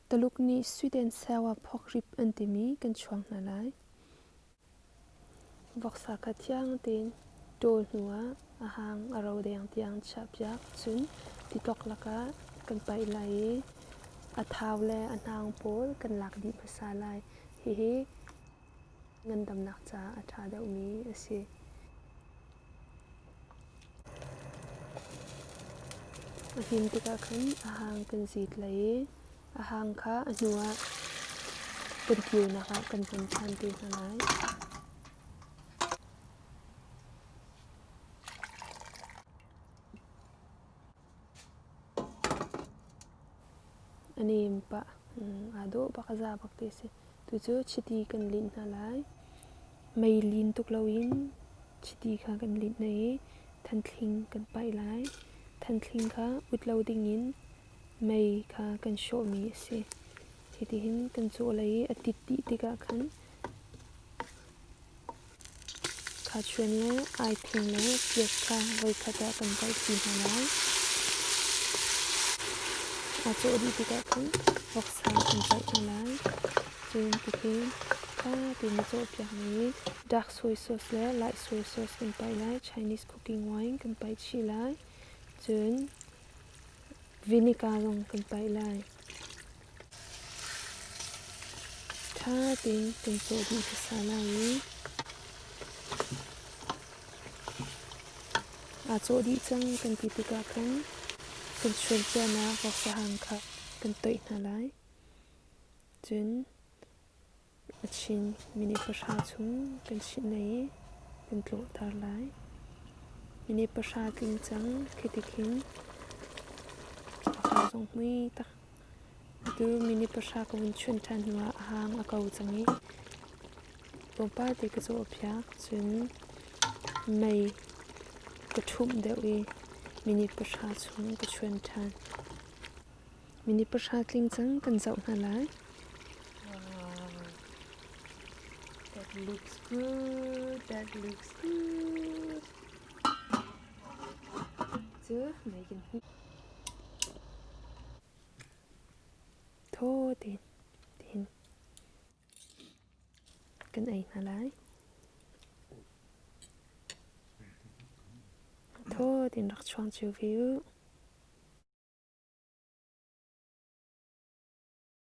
Taluk nih sweet and sour pork rib an timi kan chuang hna lai. Voksa kha thiang tein ṭawl hnuah a hang a ro deng tiang chiahpiak cun titlok lakah kan paih lai i a thau le a hnang pawl kan lak dih hmasa lai. Hihi ngandamnak caah a ṭha deuhmi a si. A hmin tikah khan a hang kan zit lai i a hang kha a hnuah kan kionak ah kan hman ṭhan te hna lai. A nem pah. Aa dawh bak, a za bak ti a si. Tucu chiti kan linh hna lai. Mei lin tuk loin chiti kha kan linh hna i thanthling kan paih lai. Thanthling kha ut lo dingin mei kha kan hrawhmi a si. Hitihin kan cawh lai i a tit dih tikah khan Khachuan le aithing le piat kha voikhat ah kan paihpi hna lai. Aa cawh dih tikah khan voksa kan paih hna lai. Cun tikhin ṭha tein na cawhpiak i dark soy sauce le light soy sauce kan paih lai. Chinese cooking wine kan paih chih lai. Cun vinegar zong kan paih lai. Ṭha tein kan cawh dih hmasa lai i aa cawh dih cang kan ti tikah khan kan chuan cianak voksa hang kha kan toih hna lai. Cun a chin minute 3 chung kan chinh lai i kan tlawhter lai. Minute 3 tling cang khi tikhin a hang zong hmui tak. Atu minute 3 ka vun chuan ṭhan hnuah a hang a ko cang i tlawmpal te ka cawh piak. Cun mei ka ṭhumh deuh i minute 3 chung ka chuan ṭhan. Minute 3 tling cang kan zoh hna lai. Wow. That looks good. That looks good. Cu mei kan hnih. Thaw tein tein kan ei hna lai. Thaw tein rak chuang cio ve u.